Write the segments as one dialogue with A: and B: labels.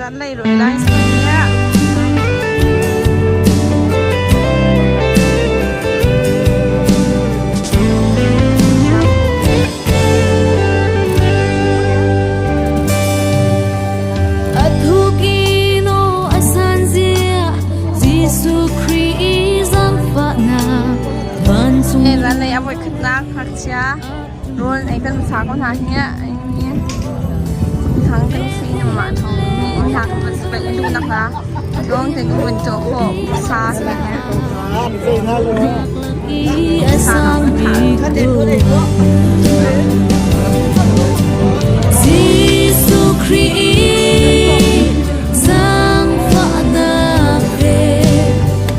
A: Zan lei roi lai sia.
B: Athukino asanzia Jesuh Khrih zaangfahnak vancung
A: He zan lei a voi khatnak ngakchia rawl ei kan sa ko hna hi thang kan si ni ma thong mi hna kan van spel lu nak la lawng te kan van chaw kho sa si
B: i asang bik Jesuh Khrih zaangfahnak he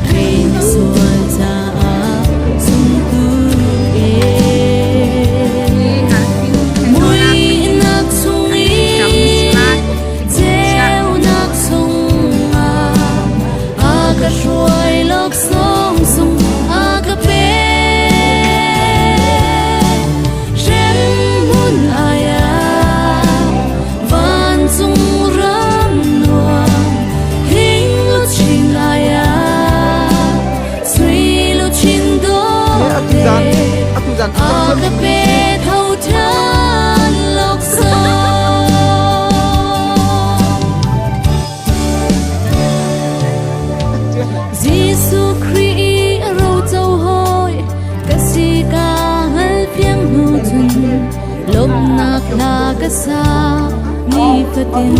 B: kei sual caah sungtu e. Muihnak chung i ceunak chungah a ka hruai laksawng sung a ka pek. Hremhmun ai ah vancung ram nuam hing luchin ai ah sui luchin dawte a ka pe tho ṭhan laksawng. Jesuh Khrih a roco hawi ka si ka hngalfiang hnu cun lawmhnak hla ka sa nifatin.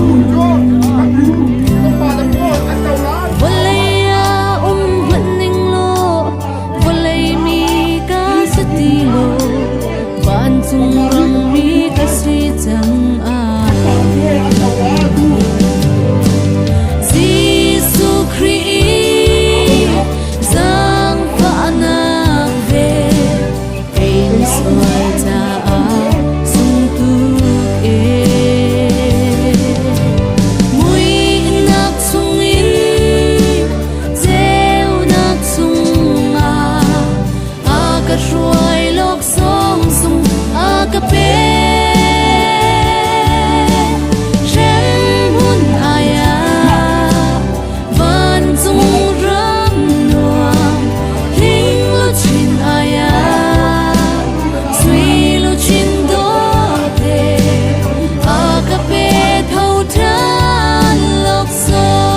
B: Vawlei ah um hmanh ning law vawlei mi ka si ti lo vancung rammi ka si cang ah. Jesuh Khrih zaangfahnak ve kei misual caah sungtuk e. Muihnak chungin ceunak chungah a ka hruai laksawng sung a ka pek. Hremhmun ai ah vancung ram nuam hling luchin ai ah sui luchin dawte a ka pe tho ṭhan laksawng.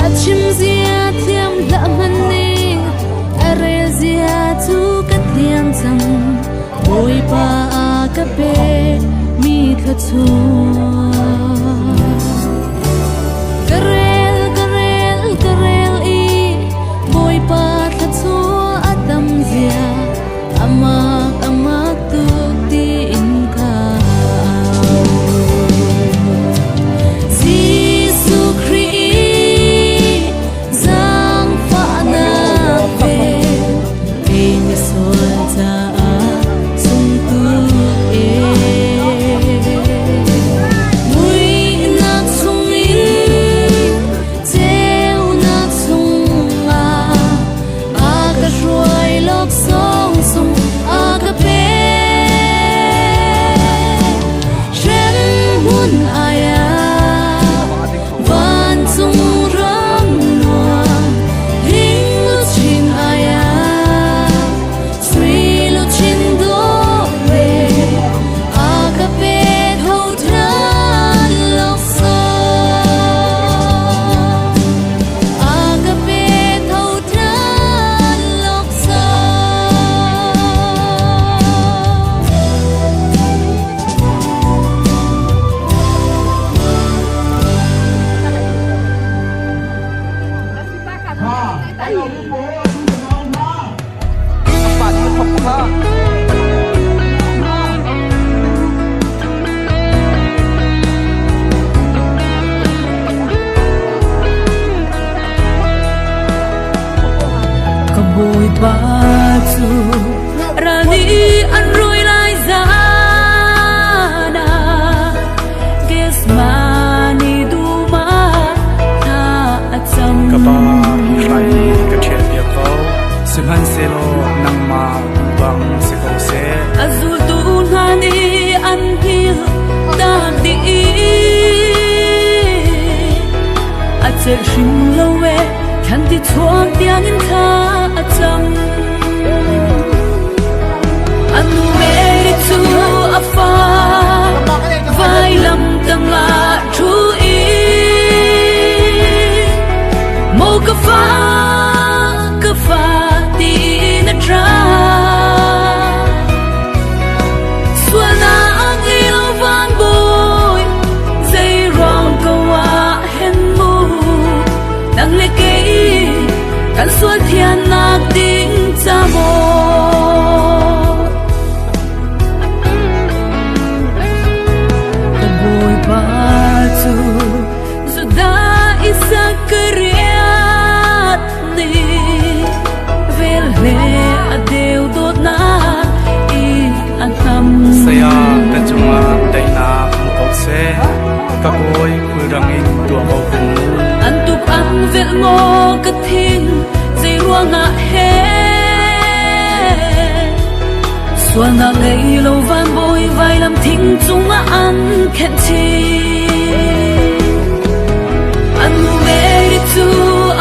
B: A chim zia thiam hlah hmanh ning a rel zia cu ka thiam cang Bawipa a ka pek mi thluachuah Ka rel ka rel ka rel i Bawipa thluachuah a tam zia amak amak tuk tiin ka au. Jesuh Khrih zaangfahnak ve kei misual caah sungtuk e. Muihnak chungin ceunak chungah a ka hruai laksawng sung a ka pek. Hremhmun ai ah vancung ram nuam hing luchin ai ah sui luchin dawte a ka pe tho ṭhan laksawng. A ka pe tho ṭhan laksawng. Ka bawipa cu ral nih an rui lai zan ah Gethsemane. Celh hrim lo e, thlan ti chuak tiangin thla a cam. A nu Mary cu a fa, vailam tangah ṭhu in, Maw ka fa, ka fa tiin a ṭap. Sualnak ngei lo van bawi, zeiruang ko ah hen mu, nang le kei kan sual thiannak ding ca maw? Ka Bawipa cu Judah Isakariat nih velhle a deu dawtnak i a hnam.
C: Saya ka cungah daihnak um ko seh. Ka kawi khulrang in tuah ko kun mu.
B: An tuk an velh maw ka thin zei ruangah he sualnak ngei lo van bawi vailam thing cungah an khenh chih. An nu Mary cu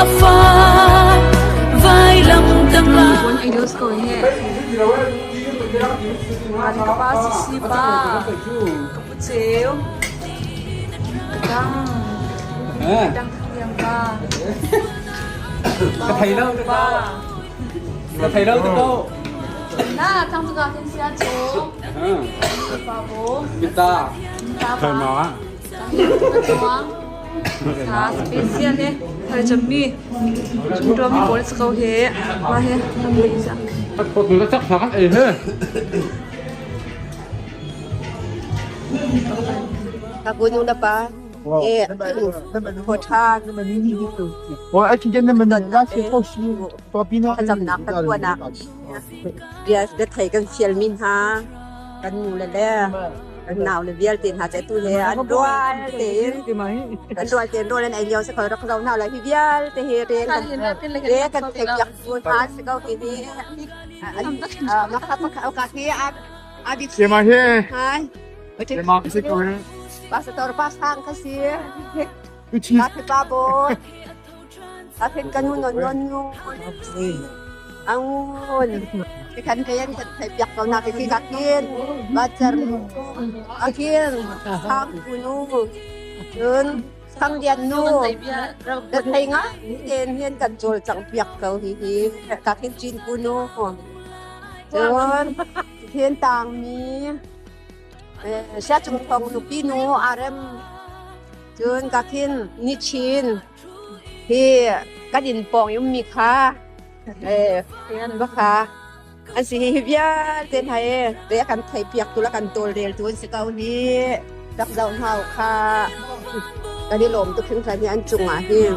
B: a fa vailam tangah
A: Bon Idols ko he. An ka pa si pa. Ka pu ceu. Ka dang. Dang thang pa.
C: Ka thei lo te ko. Ka thei lo te ko.
A: Na thang tu ka tin sia chu. Pa bo.
C: Mita.
A: Ta pa. Sa special he. Thai chami. Chumtuam mi pawl ko he. Ma he.
C: Ko tu chak thak ei he.
D: Ka nu le pa e Hoṭha thlacamnak kan tuahnak bia thei kan fialmi hna kan nu le le kan nau le vialte hna cu atu he an rual tein kan rual tein rawl an ei lio si ko rak zoh hna lai hi vialte hi re kan re kan thei piak tu hna si ko hi hi Pastor pa sang ka si. Ka pa bo. Ka kan nu non non nu. Angun. Kan kayan kan thai piak ko na ki ka kin. Bacar akin sang kunu. Cun sang lian nu. Ka thai nga ten hian kan chol chang piak ko hi hi. Ka kin chin kunu. Cun Thiên tang mi Siacung Thawng nupi nu Arem cun ka khin ni chin hi kan inn pawng i ummi kha ba kha an si hi vialte hna e te kan thei piak tu la kan tawlrel tu an si ko hi rak zoh hna kha kan i lawm tuk hringhran hi an cungah hin.